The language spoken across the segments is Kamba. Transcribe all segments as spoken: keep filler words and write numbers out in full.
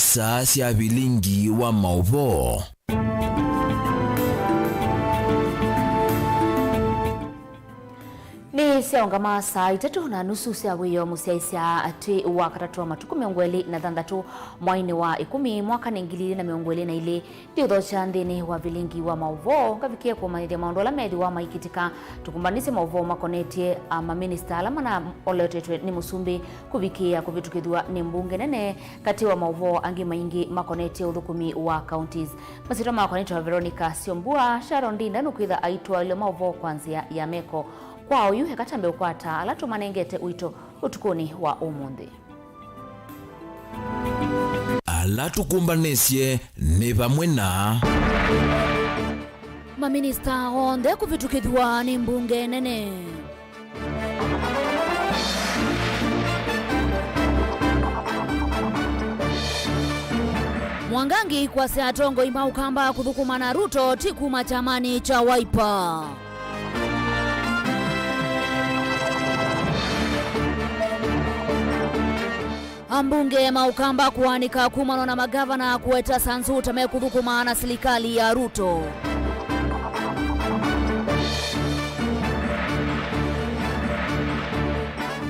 Saa sya vilingi wa maũvoo. Nĩ syaũngama saa itatũ na nusu sya wĩoo mũsyaĩĩsya twĩ wa katatũ wa matukũ mĩongo ĩlĩ na thanthatũ mwainĩ wa ĩkũmi mwaka nĩ ngili ilĩ na mĩongo ĩlĩ na ilĩ. Ndiũthokya nthĩnĩ wa vilingi wa maũvoo, ngavikĩe kũmanyĩthya maũndũ ala methĩwa maikĩtĩka. Tũkumbanisye maũvoo makonetye, a, maminista ala manaolotetwe nĩ mũsumbĩ kũvikĩĩa kũvĩtũkĩthw'a nĩ mbunge nene, katĩ wa maũvoo angĩ maingĩ makonetye ũthũkũmi wa counties. Masyĩtwa makwa nĩ ta Veronica Syombua. Sharon Ndinda nũkwĩtha aitwaĩlwe maũvoo kwa nzĩa ya meko. Kwa oyu, eka twambe ũkwata ala tũmanengete ũito ũtukũnĩ wa ũmũnthĩ. Ala tũkũmbanĩsye nĩ vamwe na maminista onthe kũvĩtũkĩthw'a nĩ mbunge nene. Mwangangi kwasya atongoi ma Ũkamba kũthũkũma na Ruto ti kuma kyamani kya Wiper. Ambunge ma Ũkamba kũanĩka kumana na magavana kũweta Sanzu ta mekũthũkũma na silikalĩ ya Ruto.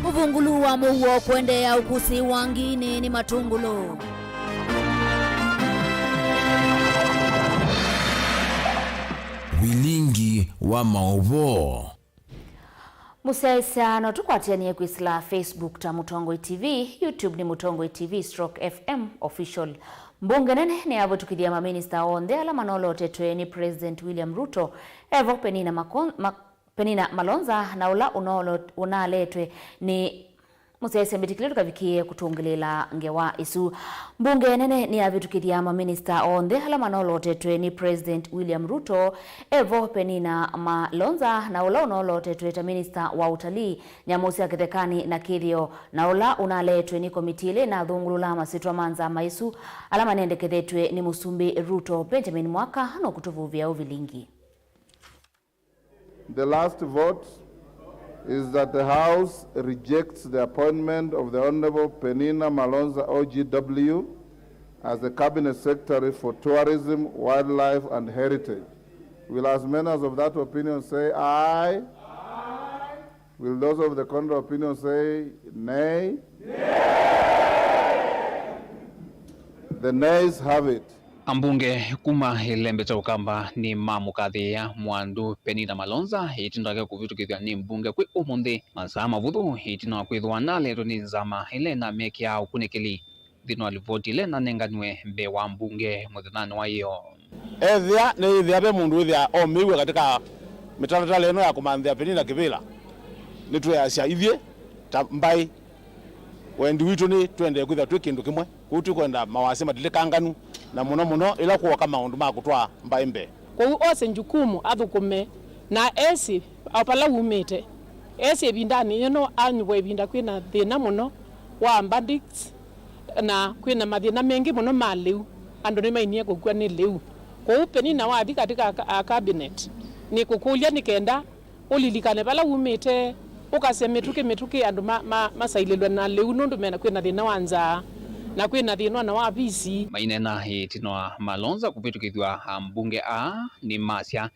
Ũvungũlu wa mũuo kũendeea ũkusi wa ngiinĩ nĩ matũngũlũ. Vilingi wa maũvoo. Mũsyaĩĩsya, no tũkwatĩanĩe kwĩsĩla Facebook ta Mũtongoi T V, YouTube nĩ Mũtongoi T V stroke F M Official. Mbunge nene nĩyavĩtũkĩthya maminista onthe ala manolotetwe nĩ President William Ruto, evo Penina Makon-, Ma-, Penina Malonza, na ũla ũnolo-, ũnaletwe nĩ mũsyaĩĩsya mbĩtĩkĩlyo tũkavikĩe kũtũngĩlĩĩla ngewa ĩsu. Mbunge nene nĩyavĩtũkĩthya maminista onthe ala manolotetwe nĩ President William Ruto, evo Penina Malonza, na ũla ũnolotetwe ta minista wa ũtalii, nyamũ sya kĩthekanĩ na kĩthĩo, na ũla ũnaletwe nĩ komitii ĩla ĩnathũngũlũla masyĩtwa ma nzama ĩsu ala manendekethetw'e nĩ Mũsumbĩ Ruto. Benjamin Mwaka nũkũtũvuvĩa ũvilingi. The last vote is that the House rejects the appointment of the Honorable Penina Malonza O G W as the Cabinet Secretary for Tourism, Wildlife and Heritage. Will as many as of that opinion say aye? Will those of the contrary opinion say nay? The nays have it. Ambunge kuma Ĩlembe kya Ũkamba nĩmamũkathĩĩa Mwandu Penina Malonza ĩtina wake kũvĩtũkĩthw'a nĩ mbunge kwĩ ũmũnthĩ, masaa mavũthũ ĩtina wa kwĩthĩwa naletwe nĩ nzama ĩla ĩnamekĩaa ũkunĩkĩli nthĩnĩ wa livoti ĩla ĩnanenganiwe mbee wa mbunge mũthenyanĩ wa ĩyoo. Ethĩa nĩyĩthĩa ve mũndũ wĩthĩa omĩiw'e katika mĩtalatala ĩno ya kũmanthĩa Penina kĩvĩla, nĩtwĩasya ithyĩ ta mbaĩ, wendi witũ nĩ twendee kwĩthĩa twĩ kĩndũ kĩmwe. Kwoou tũkwenda mawasya matilĩkanganu, na mũno mũno ĩla kwoka maũndũ ma kũtwaa mbaĩ mbee. Kwoou ose njukumu athũkũme na esĩ o vala wumĩte. Esĩ ĩvindanĩ yĩno anyuvwa ĩvinda kwĩna thĩna mũno wa bandits, na kwĩna mathĩna mengĩ mũno ma lĩu. Andũ nĩmainie kũkw'a nĩ lĩu. Kwoou Penina wathi katika ka-, a cabinet, nĩkũkũlya nĩ kenda ũlilikane vala wumĩte, ũkasya mĩtũkĩ mĩtũkĩ andũ ma, ma, masailĩlwe na lĩu nũndũ mena, kwĩna thĩna wa nzaa, na kwĩna thĩna ona wa visi. Maineena ĩtina wa Malonza kũvĩtũkĩthw'a, ambunge aa nĩmasya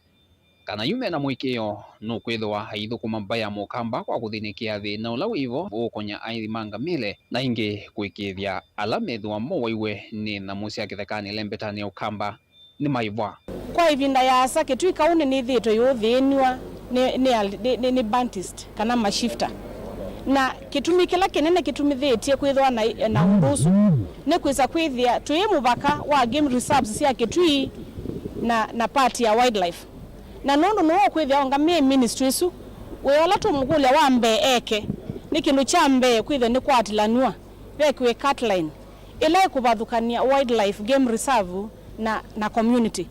kana yu mena mũĩkĩĩo nũkwĩthĩwa aithũkũma mbaĩ ya Mũkamba kwa kũthĩnĩkĩa thĩna ũla wĩvo ũũkonya aĩthi ma ngamĩle, na ĩngĩ kũĩkĩĩthya ala methĩwa mowaiwe nĩ nyamũ sya kĩthekanĩ lembetanĩ ya Ũkamba nĩmaĩvwa. Kwa ĩvinda yaasa, Kĩtui Kaũnĩ nĩthĩĩtwe yũthĩĩnw'a nĩ, nĩ, nĩ, nĩ, nĩ bandits kana mashifta. Na kĩtumi kĩla kĩnene kĩtumithĩtye kwĩthĩwa na, na ũndũ ũsu nĩ kwĩsa kwĩthĩa twĩ mũvaka wa game reserves sya Kĩtui na, na part ya wildlife. Na nũndũ nĩwe ũkwĩthĩa ongamĩe ministry ĩsu, wĩa ũla tũmũkũlya wa mbee eke nĩ kĩndũ kya mbee kwĩthĩa nĩkwatĩlanw'a vekĩwe cut line ĩla ĩkũvathũkany'a wildlife game reserve na, na community.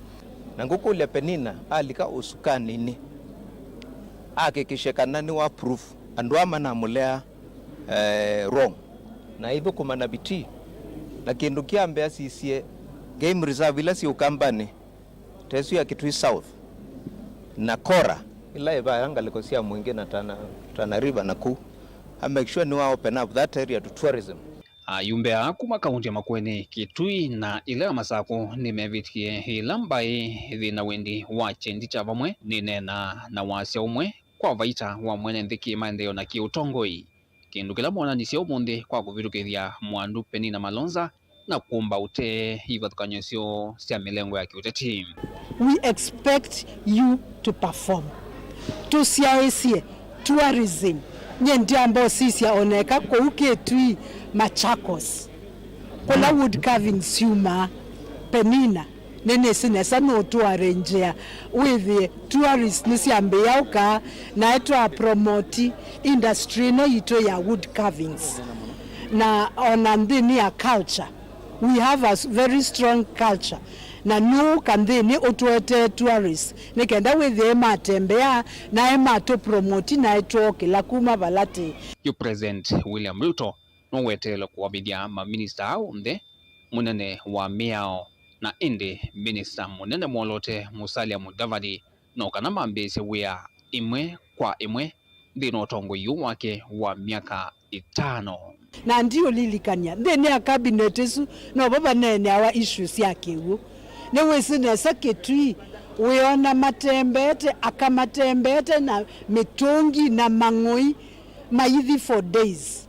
Na ngũkũlya Penina alika ũsukaninĩ, ahakikishe kana nĩwa proof andũ aa manamũlea, eh, wrong, na aithũkũma na bidii, na kĩndũ kya mbee asisye game reserve ila syĩ Ũkambanĩ, ta ĩsu ya Kitui South na Kora, ila ĩvaya ngalĩko sya Mwingĩ na Tana, Tana River na kũu, a make sure nĩwa open up that area to tourism. Ayumbe aa kuma kaunti ya Makueni, Kitui na ĩla ya Masakũ nĩmevĩtie ĩla mbaĩ yĩ na wendi wa kyendi kya vamwe nĩneenaa na wasya ũmwe kwa vaita wa mwene nthĩ kĩ-maendeeo na kĩ-ũtongoi, kĩndũ kĩla moonanisye ũmũnthĩ kwa kũvĩtũkĩthya Mwandu Penina Malonza na kũmba ũtee ivathũkany'o syoo sya mĩlengo ya kĩũteti. We expect you to perform. Tũsyaĩĩsye tourism. Nyie ndyamba ũsisya oneka kũu Kitui, Machakos, kũla wood carving syumaa. Penina, nĩnĩsĩ nesa nũtũarĩnjĩa wĩthĩe tourist nĩsyambĩĩa ũka, naĩ twa promote industry ĩno yitũ ya wood carvings. Na ona nthĩnĩ ya culture, we have a s- very strong culture. Na nũũka nthĩnĩ ũtũetee tourist nĩ kenda wĩthĩe matembea, naĩ matũ promote, naĩ twookĩla kuma vala tĩ. Yu President William Ruto nũweteele kũavĩthya maminista aa onthe, mũnene wa mĩao na ĩndĩ minista mũnene mwoloote Musalia Mudavadi no kana mambĩĩsye wĩa ĩmwe kwa ĩmwe nthĩnĩ wa ũtongoi ũũ wake wa myaka ĩtano. Na ndiũlilikany'a nthĩnĩ ya cabinet ĩsu novo vaneeneawa issues sya kĩw'ũ. Nĩwĩsĩ nesa Kitui wĩona matembeete, aka matembeete na mĩtũngi na mang'oi maithi for days.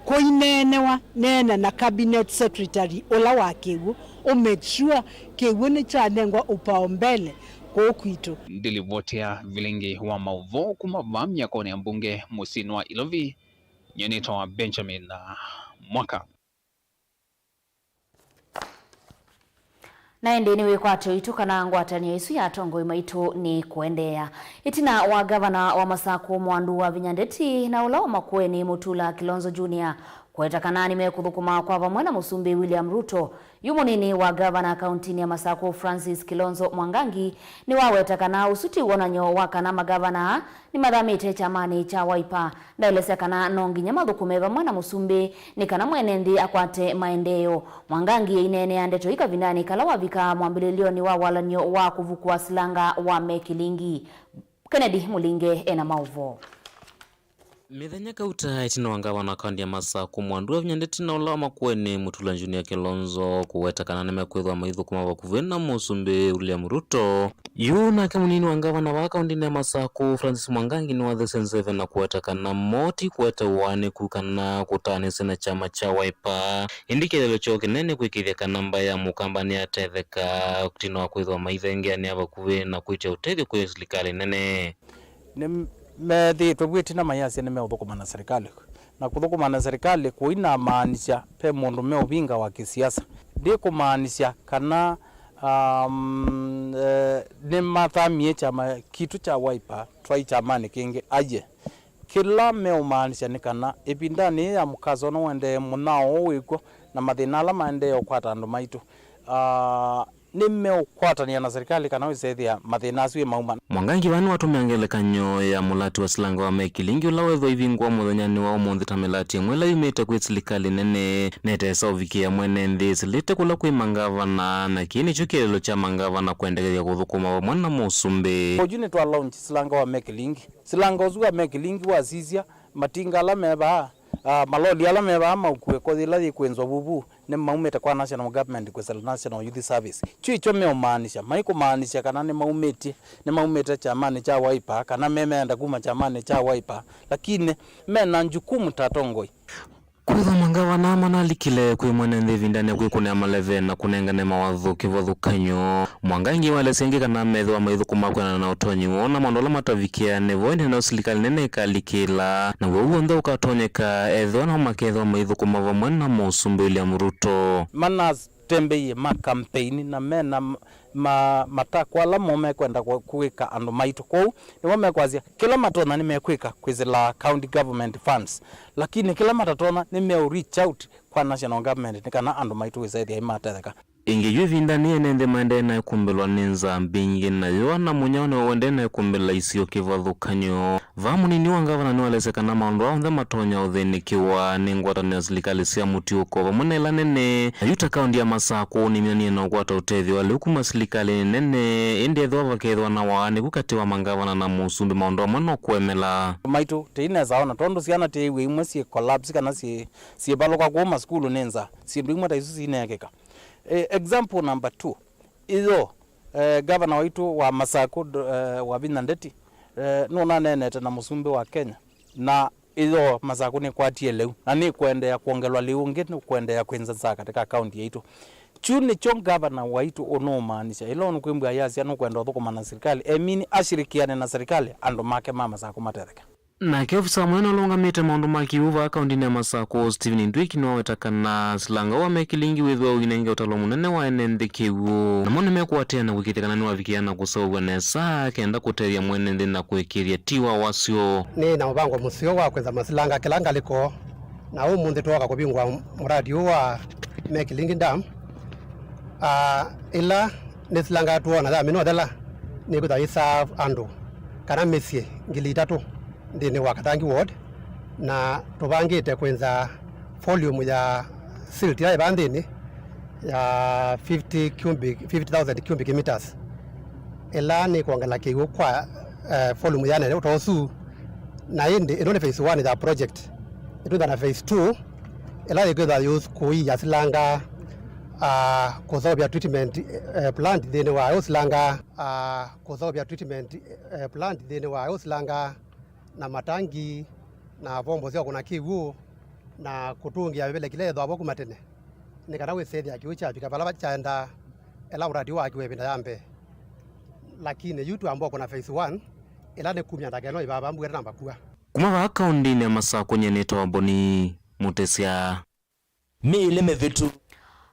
Kũineenewa, neena na cabinet secretary ũla wa kĩw'ũ, ũ make sure kĩw'ũ nĩkyanengwa upaumbele kũũ kwitũ. Ndilivotea vilingi wa maũvoo kuma vaa myakonĩ ya mbunge mũsyĩnĩ wa Ilovi, nyie nĩtawa Benjamin Mwaka. Na ĩndĩ nĩ wĩkwatyo witũ kana ngwatanĩo ĩsu ya atongoi maitũ nĩ kũendeea. Ĩtina wa ngavana wa Masakũ Mwandu Wavinya Ndeti na ũla wa Makueni Mutula Kilonzo Junior kũweta kana nĩmekũthũkũma kwa vamwe na Mũsumbĩ William Ruto, yu mũnini wa ngavana kauntinĩ ya Masakũ Francis Kilonzo Mwangangi nĩwaweta kana ũsu ti wonany'o wa kana mangavana aa nĩmathamĩte kyamanĩ kya Wiper. Ndaelesya kana no nginya mathũkũme vamwe na Mũsumbĩ nĩ kana mwene nthĩ akwate maendeeo. Mwangangi aineenea ndeto ii kavindanĩ kala wavika mwambĩlĩlyonĩ wa walany'o wa kũvukũa silanga wa Me Kilingi. Kennedy Mũlinge ena maũvoo. Mĩthenya kauta ĩtina wa ngavana wa kaunti ya Masakũ Mwandu Wavinya Ndeti na ũla wa Makueni Mutula Junior Kilonzo kũweta kana nĩmekwĩthwa maithũkũma vakuvĩ na Mũsumbĩ William Ruto, yu nake mũnini wa ngavana wa kauntinĩ ya Masakũ, Francis Mwangangi, nĩwathesye nzeve na kũweta kana mo ti kũete ũaanĩku kana kũtaanĩsya na kyama kya Wiper. Ĩndĩ kĩeleelo kyoo kĩnene kwĩkĩĩthya kana mbaĩ ya Mũkamba nĩyatetheka ĩtina wa kwĩthwa maithengeanĩa vakuvĩ na kwĩtya ũtethyo kwĩ silikalĩ nene. Nĩmethĩĩtwe vu ĩtina mayasya nĩmeũthũkũma na serikali. Na kũthũkũma na serikali kũinamaanisya ve mũndũ meũvinga wa kĩsiasa. Ndĩkũmaanisya kana, um, eh, nĩmathamie kyama kitũ kya Wiper twaĩ kyamanĩ kĩngĩ. Aye. Kĩla meũmaanisya nĩ kana ĩvindanĩ yĩĩ ya mũkaso ũla ũendee, mũnyao ũũ wĩkw'o, na mathĩna ala maendee ũkwata andũ maitũ, ah, nĩmeũkwatanĩa na serikali kana wĩsethĩa mathĩna asu ĩmauma. Mwangangi vaa nĩwatũmĩa ngelekany'o ya mũlati wa silanga wa Me Kilingi ũla wethwa ivingũa mũthenyanĩ wa ũmũnthĩ ta mĩlati ĩmwe ĩla yumĩte kwĩ silikalĩ nene, netesa ũvikĩa mwene nthĩ ĩsilĩte kũla kwĩ mangavana, na kĩĩ nĩkyo kĩeleelo kya mangavana kwendekethya kũthũkũma vamwe na mũsumbĩ. Oyu nĩtwa launch silanga wa Me Kilingi. Silanga ũsu wa Me Kilingi wasisya matinga ala me vaa, ah, maloli ala me vaa maũkue ko yĩla yĩkwĩnzwa vuvu, nĩmaumĩte kwa national government kwĩsĩla National Youth Service. Kyu ikyo meũmaanisya, maikũmaanisya kana nĩmaumĩtye, nĩmaumĩte kyamanĩ kya Wiper, kana me meenda kuma kyamanĩ kya Wiper, lakini mena njukumu ta atongoi. Kwĩthwa mangavana manalikile kwĩ mwene nthĩ ĩvindanĩ ya kwĩkũnĩa maleve na kũnengane mawatho kĩvathũkany'o, Mwangangi waelesya ĩngĩ kana methĩwa maithũkũma kwĩanana na ũtonyi woo na maũndũ ala matavikĩane vo, ĩndĩ no silikalĩ nene ĩkalikĩla, naw'o w'onthe ũkatonyeka ethĩwa nao makethĩwa maithũkũma vamwe na Mũsumbĩ William Ruto. Manas tembeie ma campaign na mena ma, ma, matakwa ala moo mekwenda kũ-, kwĩka andũ maitũ. Kwoou nĩmo mekwasya kĩla matonya nĩmekwĩka kwĩsĩla county government funds, lakini kĩla matatonya nĩmeũ reach out kwa national government nĩ kana andũ maitũ wĩsethĩa imatetheka. Ĩngĩ yu ĩvindanĩ, ene nthĩ maendee na ĩkumbĩlwa nĩ nzaa mbingĩ, na yũa na mũnyao nĩw'o ũendee na ĩkumbĩla isio kĩvathũkany'o. Vaa mũnini wa ngavana nĩwaelesya kana maũndũ aa onthe matonya ũthĩnĩkĩwa nĩ ngwatanĩo ya silikalĩ sya mũtiũko vamwe na ila nene. Na yu ta kaũnti ya Masakũ nĩmyonanie na ũkwata ũtethyo wa lĩu kuma silikalĩnĩ nene, ĩndĩ ethĩwa vakethĩwa na waanĩku katĩ wa mangavana na mũsumbĩ, maũndũ amwe no kũemela. Maitũ tĩinesa ona tondũ syana tĩĩw'e imwe syĩ collapse kana syĩ syĩvalũka kũu masukulu nĩ nzaa, syĩndũ imwe ta isu sineekĩka. E, example number two, ĩyo, e, gavana waitũ wa Masakũ, do- e, Wavinya Ndeti, e, nũnaneenete na mũsumbĩ wa Kenya, na ĩyo Masakũ nĩkwatie lĩu na nĩkũendeea kwongelwa lĩu ũngĩ, nĩkũendeea kwĩ nza nzaa katika kaunti yaitũ. Kyu nĩkyo gavana waitũ ũnũũmaanisya, ĩla ũnũkwĩmbwa yasya nũkwenda ũthũkũma na sirikali, emini ashirikiane na sirikali, andũ make ma Masakũ matetheke. Nake ofisa mũnene ũla ũlũngamĩte maũndũ ma kĩw'ũ vaa kaũntinĩ ya Masakũ, Stephen Ndwiki, nĩwaweta kana silanga wa mekilingi wĩthĩwa ũinenge ũtalo mũnene wa ene nthĩ kĩw'ũ. Namo nĩmekũatĩĩa na kũĩkĩĩthya kana nĩwavikĩa na kũseũvw'a nesa kenda kũtethya mwene nthĩ na kũĩkĩĩthya ti wa wasyo. Nĩ na mũvango mũseo wa kwĩtha masilanga kĩla ngalĩko, na ũmũnthĩ twooka kũvingũa mũradi ũũ wa Mekilingi Dam. Ah, ĩla nĩ silanga twoona ya mĩnothela nĩkwĩtha ĩsaa andũ kana mĩsyĩ ngili itatũ nthĩnĩ wa Kathangi Ward, na tũvangĩte kwĩnza volume ya silt ĩla ĩvaa nthĩnĩ ya fifty cubic, fifty thousand cubic meters, ĩla nĩkwongela kĩw'ũ kwa, eh, volume ya nene ũtosu. Na ĩndĩ ĩno nĩ phase one ya project. Ĩtwĩtha na phase two, ĩla yĩkwĩtha yũs- kũia silanga, ah, kũseũvya treatment, eh, plant nthĩnĩ wa ĩyo silanga, ah, kũseũvya treatment, eh, plant nthĩnĩ wa ĩyo silanga, na matangi, na vombo sya kũna kĩw'ũ, na kũtũngĩa mĩvele kĩla yĩthĩwa vo kuma tene, nĩ kana wĩsethĩa kĩw'ũ kyavika vala kyaenda, ĩla ũradi wakiwe ĩvinda ya mbee. Lakini yu twamba kũna phase one, ĩla nĩ kumya ndakeno ĩvava mbua ĩtanamba kua. Kuma vaa kaũntinĩ ya Masakũ, nyie nĩtawa Boni Mũtĩsya. Mĩĩlĩ mĩvĩtu.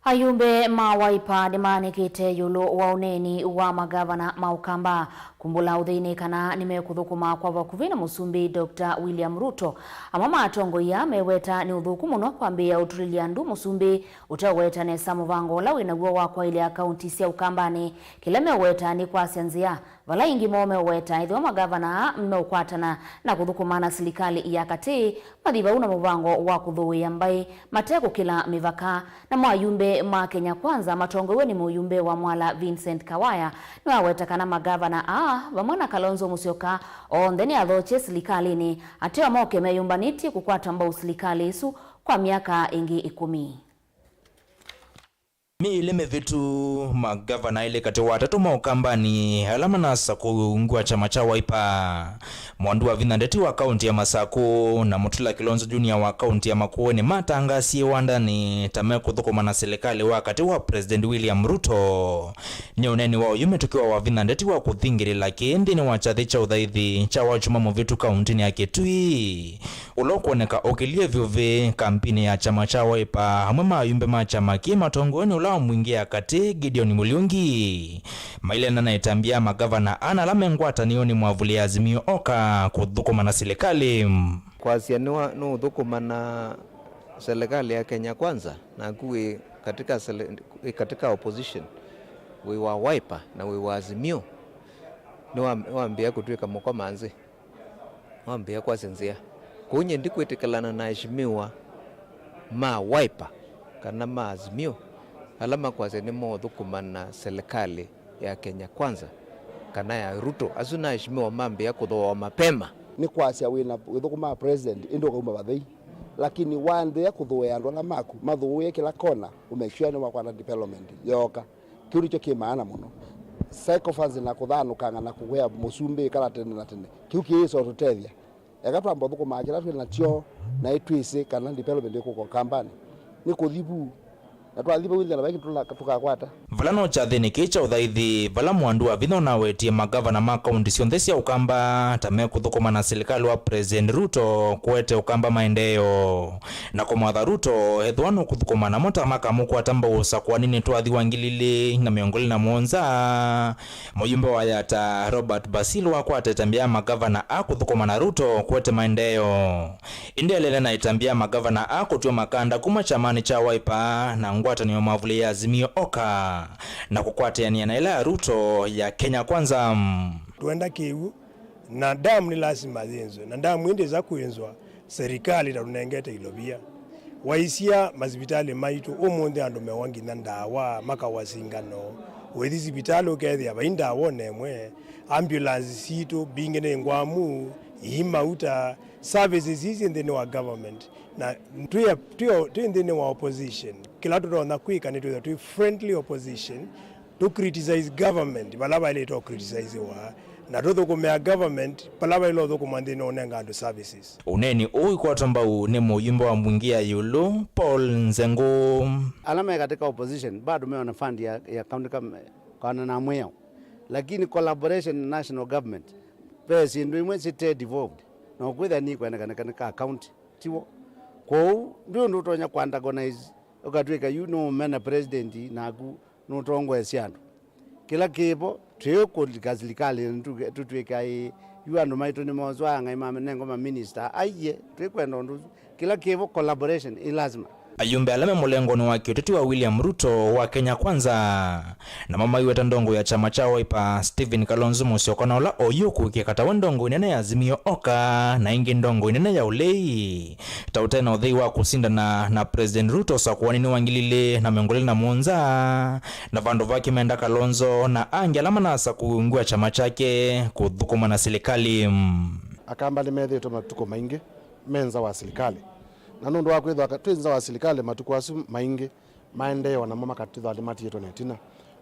Ayumbe ma Wiper nĩmaanĩkĩte ĩũlũ wa ũneeni wa magavana ma Ũkamba kumbũla ũtheinĩ kana nĩmekũthũkũma kwa vakuvĩ na mũsumbĩ Doctor William Ruto. Amwe ma atongoi aa meweta nĩ ũthũku mũno kwambĩĩa ũtũlĩlya ndu mũsumbĩ ũteũweta nesa mũvango ũla wĩ naw'o wa kwaĩlya kaunti sya Ũkambanĩ. Kĩla meũweta nĩ kwasya nzĩa. Vala ĩngĩ moo meũweta ethĩwa magavana aa meũkwatana na kũthũkũma na silikalĩ ya katĩ, mathi vau na mũvango wa kũthũĩa mbaĩ mate kũkĩla mĩvaka. Namo ayumbe ma Kenya Kwanza matongoew'e nĩ mũyumbe wa Mwala Vincent Kawaya nĩwaweta kana magavana aa, vamwe na Kalonzo Musyoka, onthe nĩ athokye silikalĩnĩ, ateo moke meyũmbanĩtye kũkwata mbau silikalĩ ĩsu kwa myaka ĩngĩ ĩkũmi. Mĩĩlĩ mĩvĩtu, magavana elĩ katĩ wa atatũ ma Ũkambanĩ ala manasa kũu ungu wa kyama kya Wiper, Mwandu Wavinya Ndeti wa kaunti ya Masakũ na Mutula Kilonzo Junior wa kaunti ya Makueni, nĩmatangasie wandanĩ ta mekũthũkũma na silikalĩ wa katĩ wa President William Ruto. Nĩ ũneeni wa oyu mĩtũkĩ wa Wavinya Ndeti wa kũthingĩlĩla kĩĩ nthĩnĩ wa kyathĩ kya ũthaithi kya wakyumwa mũvĩtu kauntinĩ ya Kitui, ũla ũkwoneka ũkĩlye vyũ vĩ kampini ya kyama kya Wiper, amwe ma ayumbe ma kyama kĩĩ matongoew'e nĩ ũla wa Mwingĩ ya katĩ, Gideon Muriungi, maileana na ĩtambya ya magavana ana ala me ngwatanĩonĩ mwavuli ya Azimio oka kũthũkũma na silikalĩ. Kwasya nĩwa-, nũũthũkũma na serikali ya Kenya Kwanza, naku wĩ katika sele-, wĩ katika opposition, wĩ wa Wiper na wĩ wa Azimio, nĩwa-, nĩwambĩĩa kũtw'ĩka mũkomanzi. Wambĩĩa kwasya nzĩa. Kwoou nyie ndikwĩtĩkĩlana na aheshimiwa ma Wiper kana ma Azimio ala makwasya nĩmoothũkũma na serikali ya Kenya Kwanza kana ya Ruto. Asu nĩ aheshimiwa mambĩĩa kũthooa mapema. Nĩ kwasya wĩ na wĩthũkũmaa president ĩndĩ ũkauma vathei, lakini waendeea kũthũĩa andũ ala maku, mathũũĩe kĩla kona, ũmake sure nĩwakwata development yooka. Kĩu nĩkyo kĩ maana mũno. Sycophants na kũthanũkanga na kũkwĩa mũsumbĩ ĩkala tene na tene, kĩu kĩyĩsa ũtũtethya. Eka twamba ũthũkũmaa kĩla twĩ nakyo, naĩ twĩsĩ kana development ĩkũka Ũkambanĩ. Nĩ kũthi vu, na twathi vau nthĩ na vai kĩndũ tũla-, tũkakwata. Vala no kyathĩnĩ kĩĩ kya ũthaithi, vala Mwandu Wavinya ũnawetie magavana ma kaunti syonthe sya Ũkamba ta mekũthũkũma na silikalĩ wa President Ruto kũete Ũkamba maendeeo. Na kũmwatha Ruto, ethĩwa nũkũthũkũma namo ta makamũkwata mbau ũsakũaninĩ twathi wa ngili ilĩ na mĩongo ĩlĩ na mũonza, mũyumbe wa Yatta, Robert Basil, wakwata ĩtambya ya magavana a kũthũkũma na Ruto kũete maendeeo. Ĩndĩ elele na ĩtambya ya magavana a kũtw'a makanda kuma kyamanĩ kya Wiper na ngwatanĩo mavulĩ ya Azimio Oka na kũkwatĩanĩa na ĩla ya Ruto ya Kenya Kwanza. Twenda kĩw'ũ, na dam nĩ lasima yĩnzwe, na dam ĩndĩ ĩsa kwĩnzwa, serikali tatũnengete ilovia. Waisya masivitalĩ maitũ, ũmũnthĩ andũ mewa nginya ndawa, makawa singano. Wĩthi sivitalĩ ũkethĩa vai ndawa ona ĩmwe. Ambulance sitũ mbingĩ nĩ ngwamu, ii mauta, services ii syĩ nthĩnĩ wa government. Na twĩ, twĩ, twĩ nthĩnĩ wa opposition. Kĩla tũtonya kwĩka nĩ twĩthwa twĩ friendly opposition, tũ criticize government vala vaĩlĩte ũcriticisewa, na tũthũkũmĩa government vala vaĩle ũthũkũma nthĩnĩ wa ũnenga andũ services. Ũneeni ũũ ikwatwa mbau nĩ mũyumbe wa mbunge ya ĩũlũ, Paul Nzengũ. Ala me katika opposition bado meona fund ya, ya county kam-, kana na mwĩao. Lakini collaboration na national government, ve syĩndũ imwe site devolved, na ũkwĩthĩa ni kwendekanĩka nĩ ka county, tiwo. Kwoou, ndwĩ ũndũ ũtonya kũantagonize, ũkatw'ĩka yu nũũmena president naku nũtongoesya andũ. Kĩla kĩvo, twĩ kũlika silikalĩ, tũtw'ĩka ĩ, yu andũ maitũ nĩmoswa, ang'ai manengwa maminista, aiye, twĩkwenda ũndũ ũsu. Kĩla kĩvo, collaboration ĩ lazima. Ayumbe ala me mũlengonĩ wa kĩũteti wa William Ruto wa Kenya Kwanza namo maiweta ndongo ya kyama kya Wiper, Stephen Kalonzo Musyoka, na ũla oyu ũkũĩkĩka tawe ndongo ĩnene ya Azimio Oka, na ĩngĩ ndongo ĩnene ya ũlei. Ta ũte na ũthei wa kũsindana na President Ruto ũsakũanĩnĩ wa ngili ilĩ na mĩongo ĩlĩ na mũonza, na vandũ vake menda Kalonzo na angĩ ala manasa kũngw'a kyama kyake kũthũkũma na silikalĩ. Akamba nĩmethĩĩtwe matukũ maingĩ me nza wa silikalĩ, na nũndũ wa kwĩthwa ka-, twĩ nza wa silikalĩ matukũ asu maingĩ, maendeeo namo makatw'ĩthwa nĩmatiĩtwe na ĩtina.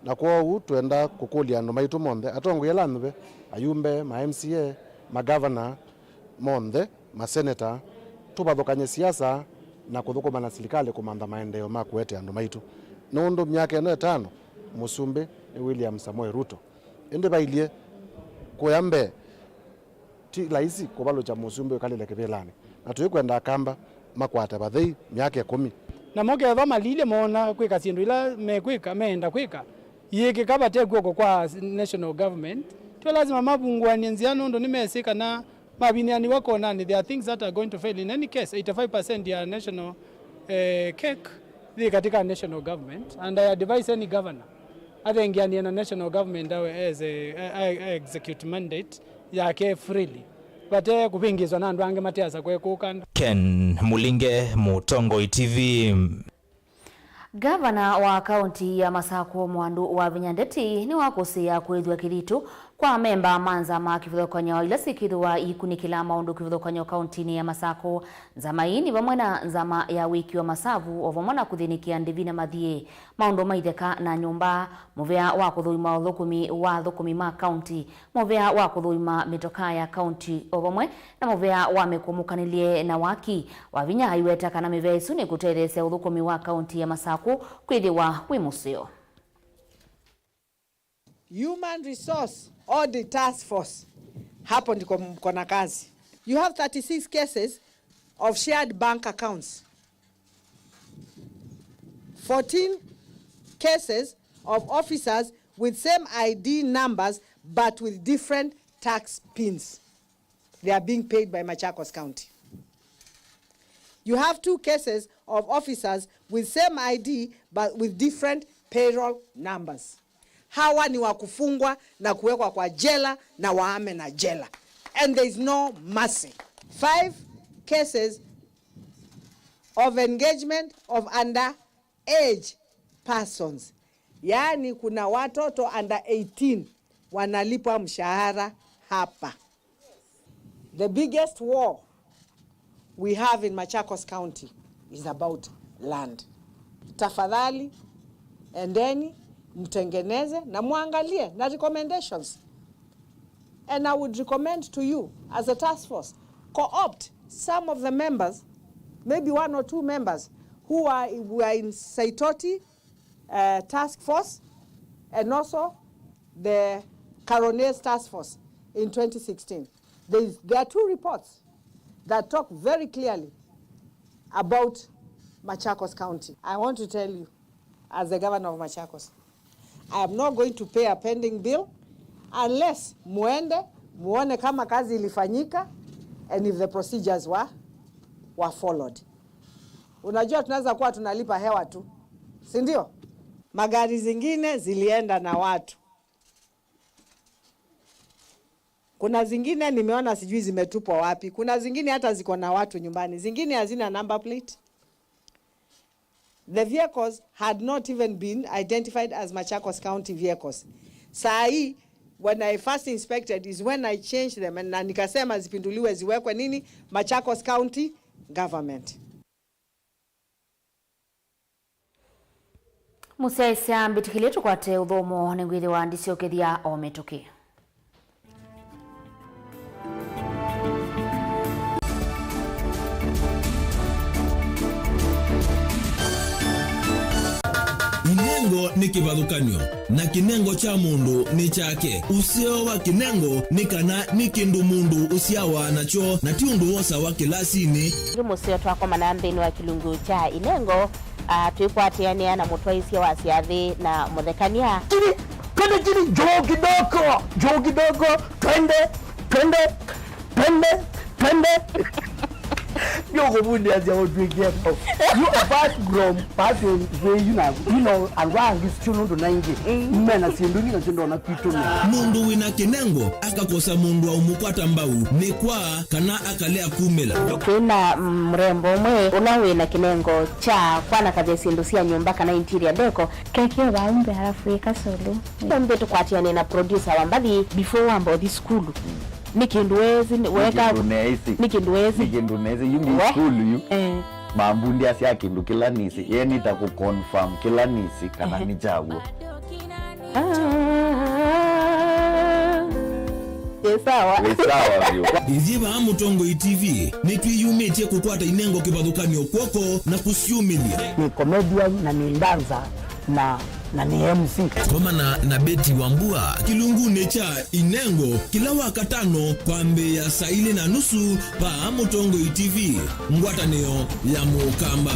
Na kwoou twenda kũkũlya andũ maitũ monthe, atongoi ala anyuve, ayumbe, ma M C A, magavana monthe, maseneta, tũvathũkany'e siasa na kũthũkũma na silikalĩ kũmantha maendeeo ma kũete andũ maitũ. Nũndũ myaka ĩno ĩtano, mũsumbĩ nĩ William Samoei Ruto. Ĩndĩ vailyĩ kũya mbee, ti laisi kũvalũkya mũsumbĩ ũkalĩle kĩvĩlanĩ, na tũikwenda Akamba makwate vathei myaka ĩkũmi. Namo kethwa malilye moona kwĩka syĩndũ ila mekwĩka, meenda kwĩka, iĩkĩka vate kw'oko kwa national government, tyo lasima mavungũanĩe nzĩa, nũndũ nĩmesĩ kana mavinĩanĩw'a konanĩ, there are things that are going to fail. In any case, eighty-five percent ya national, eh, cake yĩ katika national government, and I advise any governor athengeanĩe na national government awe as a, a, a execute mandate yake freely, vate kũvĩngĩĩswa na andũ angĩ mateasa kwekũka. Ken Mulinge, Mũtongoi T V. Gavana wa kaunti ya Masakũ, Mwandũ wa Vinya Ndeti, nĩwakũsĩĩa kũĩthw'a kĩthitũ kwa amemba ma nzama kĩvathũkany'o ila syĩkĩthĩwa ikunĩkĩla maũndũ kĩvathũkany'o kauntinĩ ya Masakũ. Nzama ii nĩ vamwe na nzama ya wĩki wa masavu, o vamwe na kũthĩnĩkĩa ndĩvi na mathiĩ, maũndũ ma itheka na nyũmba, mũvea wa kũthũima ũthũkũmi wa athũkũmi ma kaunti, mũvea wa kũthũima mĩtokaa ya kaunti, o vamwe na mũvea wa mĩkũmũkanĩlye na waki. Wavinya aiweta kana mĩvea ĩsu nĩkũtetheesya ũthũkũmi wa kaunti ya Masakũ kwĩthĩwa wĩ mũseo. Human Resource Audit Task Force, hapo ndiko mko na kazi. You have thirty-six cases of shared bank accounts, fourteen cases of officers with same I D numbers but with different tax pins. They are being paid by Machakos County. You have two cases of officers with same I D but with different payroll numbers. Hawa ni wa kufungwa na kuwekwa kwa jela na waame na jela. And there is no mercy. Five cases of engagement of underage persons. Yaani kuna watoto under eighteen wanalipwa mshahara hapa. The biggest war we have in Machakos County is about land. Tafadhali, endeni, mtengeneze na muangalie na recommendations. And I would recommend to you, as a task force, co-opt some of the members, maybe one or two members, who are, who are in Saitoti, uh, task force, and also the Karone's task force in twenty sixteen. There is, there are two reports that talk very clearly about Machakos County. I want to tell you, as the governor of Machakos, I am not going to pay a pending bill unless muende muone kama kazi ilifanyika and if the procedures were, were followed. Unajua, tunaweza kuwa tunalipa hewa tu. si ndio? Magari zingine zilienda na watu. Kuna zingine nimeona sijui zimetupwa wapi. Kuna zingine hata ziko na watu nyumbani. Zingine hazina number plate. The vehicles had not even been identified as Machakos County vehicles. Saa hii, when I first inspected is when I changed them, na nikasema zipinduliwe, ziwekwe nini? Machakos County Government. Mũsyaĩĩsya mbĩtĩkĩlye tũkwate ũthũmũo, nĩngwĩthĩwa ndisyokethya o mĩtũkĩ. Inengo nĩ kĩvathũkany'o, na kĩnengo kya mũndũ nĩ kyake. Ũseo wa kĩnengo nĩ kana nĩ kĩndũ mũndũ ũsyawa nakyo, na ti ũndũ wosawa kĩlasinĩ. Ĩngĩ mũseo twakomana nthĩnĩ wa kĩlungu kya inengo, ah, twĩkwatĩanĩa na mũtwaĩsya wa syathĩ na mũthekany'a. Chini, twende chini, juu kidogo, juu kidogo, twende, twende, twende, twende. Nĩ ũkũvundiasya ũtwĩkie. You apart from person, you know, andũ angĩ sio nũndũ na ingĩ. Mm. Mena syĩndũ ingĩ na syĩndũ ona kwitũ nĩ. Mũndũ wĩna kĩnengo akakosa mũndũ wa ũmũkwata mbau nĩ kwa kana akalea kumĩla. Kwĩna, mm, mũrembo ũmwe ũla wĩna kĩnengo kya kwanakavya syĩndũ sya nyũmba kana interior decor. Keke vau mbee alafu ĩka solo. Mbee tũkwatĩane na producer wa mbathi before wamba ũthi sukulu. Nĩ kĩndũ weesĩ, nĩ weka, kĩndũ neesĩ. Nĩ kĩndũ weesĩ. Nĩ kĩndũ neesĩ. Yu ngĩ sukulu yu. Eh. Mambundiasya kĩndũ kĩla nĩsĩ. Ye nĩta kũ confirm kĩla nĩsĩ kana nĩ kyaw'o. Ah. Ĩ sawa. Ĩ sawa vyũ. Ithyĩ vaa Mũtongoi T V nĩtwĩyumĩtye kũkwata inengo kĩvathũkany'o kw'oko na kũsyumĩlya. Nĩ comedian na nĩ dancer na, na nĩ M C. Komana na Betty Wambua kĩlungunĩ kya Inengo kĩla Wakatano kwambĩĩa saa ilĩ na nusu vaa Mũtongoi T V, ngwatanĩo ya Mũkamba.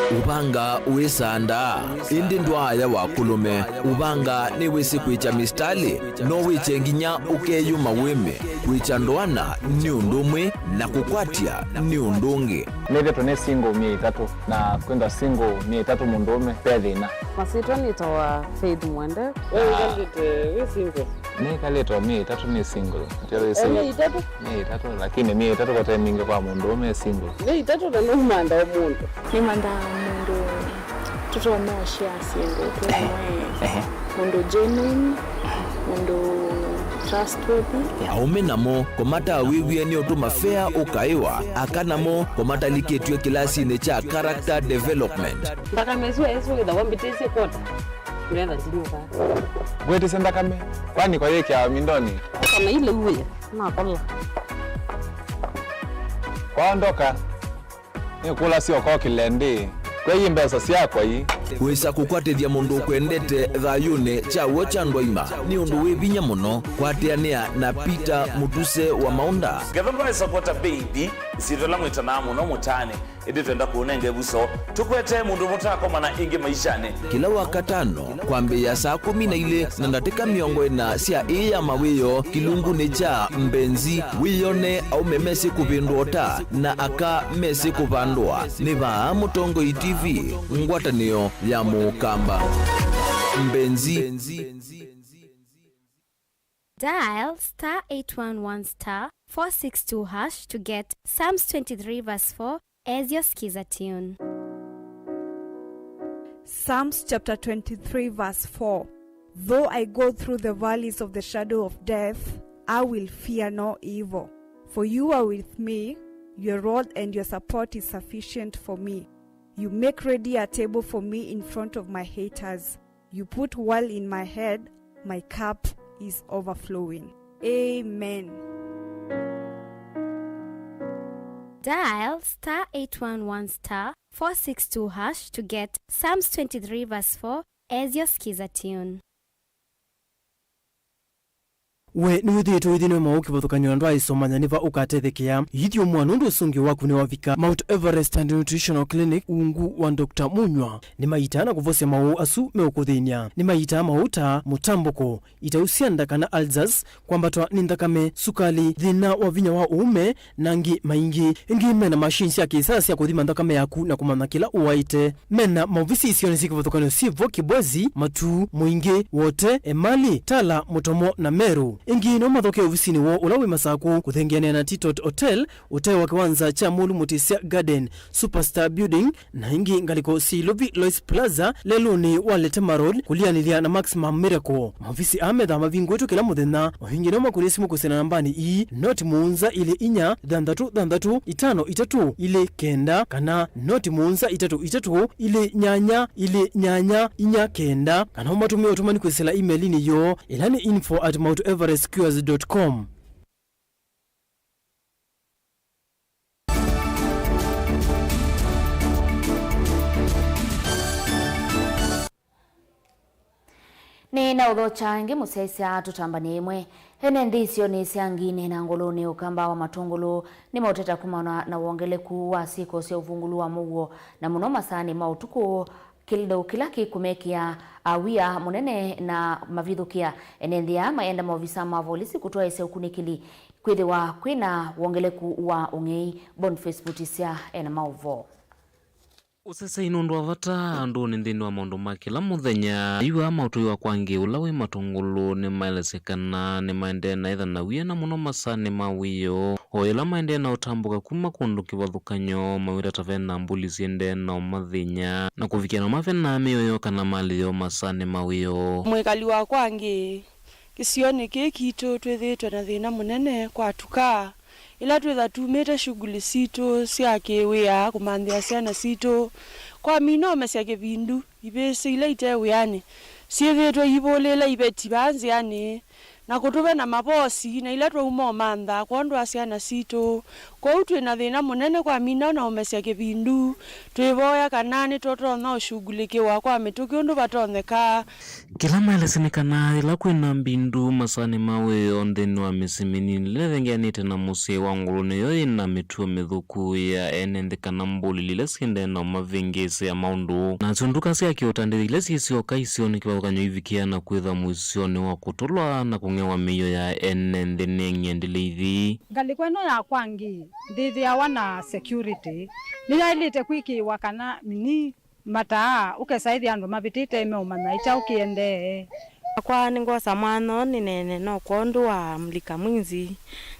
Ũvanga wĩsandaa, ĩndĩ ndwaaya wa kũlũme. Ũvanga nĩwĩsĩ kwĩkya mĩsitalĩ, no wĩkye nginya ũkeyũma wĩme. Kwĩkya ndoana nĩ ũndũ ũmwe, na kũkwatya nĩ ũndũ ũngĩ. Nĩthĩtwe nĩ single myei ĩtatũ, na kwĩthwa single myei ĩtatũ mũndũũme, ve thĩna. Masyĩtwa nĩtawa Faith Mwende. We wĩkalĩte wĩ single? Nĩkalĩte o myei ĩtatũ nĩ single. Ndio wĩ single. O myei ĩtatũ? Myei ĩtatũ, lakini myei ĩtatũ kote mingĩ kwa mũndũũme e single. Myei ĩtatũ na nũmantha o mũndũ. Nĩmanthaa mũndũ tũtonya ũshare syĩndũ twĩ hamwe. Ehe. Mũndũ genuine, mũndũ trustworthy. Aũme namo kũmatawĩw'e nĩ ũtũma fea ũkaĩwa, aka namo kũmatalikĩtw'e kĩlasinĩ kya character development. Nthakame ĩsu ĩsu wĩthawa mbĩtĩsye kwota. Ndetha ndinyuka. Ngwĩtĩsye nthakame, kwani kwa yĩkĩawa mindoni? Kana ile uwe, nakola. Kwaondoka. Nĩkũlasya ũkokĩle ndĩ. Kwei mbesa syakwa ii. Wĩsa kũkwatĩthya mũndũ ũkwendete thayũnĩ kyaw'o kya ndwaima nĩ ũndũ wĩ vinya mũno. Kwatĩanĩa na Peter Mũtuse wa Maũnda. Ngetha ndwaĩsa kwota baby, ĩsyĩtwa ĩla mwĩtanaa mũno mũtaanĩ, ĩndĩ twenda kũũnenga ĩvuso. Tũkwete mũndũ mũtaakomana ĩngĩ maishanĩ. Kĩla Wakatano, kwambĩĩa saa kũmi na ilĩ na ndatĩka mĩongo ĩna sya ĩĩ ya mawĩoo kĩlungunĩ kya Mbenzi, wĩyone aũme mesĩ kũvĩndũa ũta na aka mesĩ kũvandũa. Nĩ vaa Mũtongoi T V, ngwatanĩo ya Mũkamba. Mbenzi. Dial star eight one one star four six two hash to get Psalms twenty-three verse four as your Skiza tune. Psalms chapter twenty-three, verse four. Though I go through the valleys of the shadow of death, I will fear no evil, for you are with me, your rod and your support is sufficient for me. You make ready a table for me in front of my haters. You put oil in my head, my cup is overflowing. Amen. Dial star eight one one star four six two hash to get Psalms twenty-three verse four as your Skiza tune. We nĩwĩthĩĩtwe ũithĩnĩwe maũũ kĩvathũkany'o na ndwaaĩsomanya nĩ va ũkatethekea? Ithyũmũa nũndũ ũsũngĩo waku nĩwavika. Mount Everest and Nutritional Clinic ungu wa Doctor Munywa nĩmaitaa na kũvosya maũũ asu meũkũthĩny'a. Nĩmaitaa maũũ ta mũtambũko, itau sya nda kana ulcers, kwambatwa nĩ nthakame, sukali, thĩna wa vinya wa ũũme, na angĩ maingĩ. Ĩngĩ mena machine sya kĩsaa sya kũthima nthakame yaku na kũmanya kĩla ũwaĩte. Mena maovisi isionĩ syĩ kĩvathũkany'o syĩ vo Kibwezi, Matuu, Mũingĩ, Wote, Emali, Tala, Mũtomo na Meru. Ĩngĩ no mathokee ovisinĩ woo ũla wĩ Masakũ, kũthengeanĩa na Titot Hotel, ũtee wa kĩwanza kya Mũlu Mũtĩsya Garden, Superstar Building, na ĩngĩ ngalĩko syĩ Ilovi Lois Plaza, lelũnĩ wa Letema Road, kũlianĩlya na Maximum Miracle. Maovisi aa methaa mavingũĩtwe kĩla mũthenya. O ĩngĩ no makũnĩe simũ kwĩsĩla nambanĩ ii, noti mũonza ilĩ inya, thanthatũ thanthatũ, itano itatũ, ilĩ kenda, kana noti mũonza itatũ itatũ, ilĩ nyanya, ilĩ nyanya, inya kenda, kana ũmatũmĩe ũtũmani kwĩsĩla email-inĩ yoo, ĩla nĩ info at mount everest cures dot com. Nĩ na ũthokya ĩngĩ mũsyaĩĩsya tũtambanĩe ĩmwe. Ene nthĩ isionĩ sya Ngine na Ngũlũnĩ, ũkamba wa Matũngũlũ nĩmaũteta kumana na wongeleku wa syĩko sya ũvungũlu wa mũuo, na mũno masaanĩ ma ũtukũ, kĩndũ kĩla kĩkũmekĩa wia mũnene na mavithũkĩa. Ene nthĩ aa mayenda maovisa ma volisi kũtwaĩĩsya ũkunĩkĩli kwĩthĩwa kwĩna wongeleku wa ũng'ei. Boniface Mutisya ena maũvoo. Ũsesei nũndũ wa vata andũnĩ nthĩnĩ wa maũndũ ma kĩla mũthenya. Yu aa ma ũtũi wa Kwa Ngĩ ũla wĩ Matũngũlũ nĩmaelesya kana nĩmaendee na ĩtha na wia, na mũno masaanĩ ma wĩoo, o yĩla maendee na ũtambũka kuma kũndũ kĩvathũkany'o, mawĩta ta ve na mbũli syĩendee na ũmathĩny'a, na kũvikĩa na ũmavenaa mĩoyo kana malĩ yoo masaanĩ ma wĩoo. Mwĩkali wa Kwa Ngĩ, kĩsionĩ kĩĩ kitũ twĩthĩĩtwe na thĩna mũnene kwa tukaa. Ĩla twĩtha tumĩte shughuli sitũ sya kĩwĩa kũmanthĩa syana sitũ, kwamina ũmesya kĩvindu, ivĩsĩ ila ite wĩanĩ syĩthĩĩtwe iivũlĩĩla iveti vaa nzĩanĩ, na kũtũve na mavosi na ila twauma ũmantha kwondũ wa syana sitũ. Kwoou twĩ na thĩna mũnene kwamina na ũmesya kĩvindu. Twĩvoya kana nĩtũtonya ũshughulikĩwa kwa mĩtũkĩ ũndũ vatonyeka. Kĩla maelesya nĩ kana yĩla kwĩna mbindu masaanĩ ma wĩoo nthĩnĩ wa mĩsyĩ mĩnini ĩla ĩthengeanĩte na mũsyĩ wa Ngũlũnĩ, yo yĩna mĩtuo mĩthũku ya ene nthĩ kana mbũlili ila syĩendee na ũmavĩngĩĩsya maũndũ. Nasyo nduka sya kĩũtandĩthyo ila syĩ syoka isionĩ kĩvathũkany'o ivikĩa na kwĩtha mũisyonĩ wa kũtũlwa na kũng'ewa mĩio ya ene nthĩ nĩ ng'endilĩithi. Ngalĩko ĩno ya Kwa Ngĩ ndĩthĩawa na security nĩyaĩlĩte kwĩkĩĩwa kana mini mataa, ũkesa ĩthĩa andũ mavĩtĩte meũmanya ĩ kyaũ kĩendee. Nakwa nĩngwosa mwanya nĩneene no kwondũ wa mlika mwizi.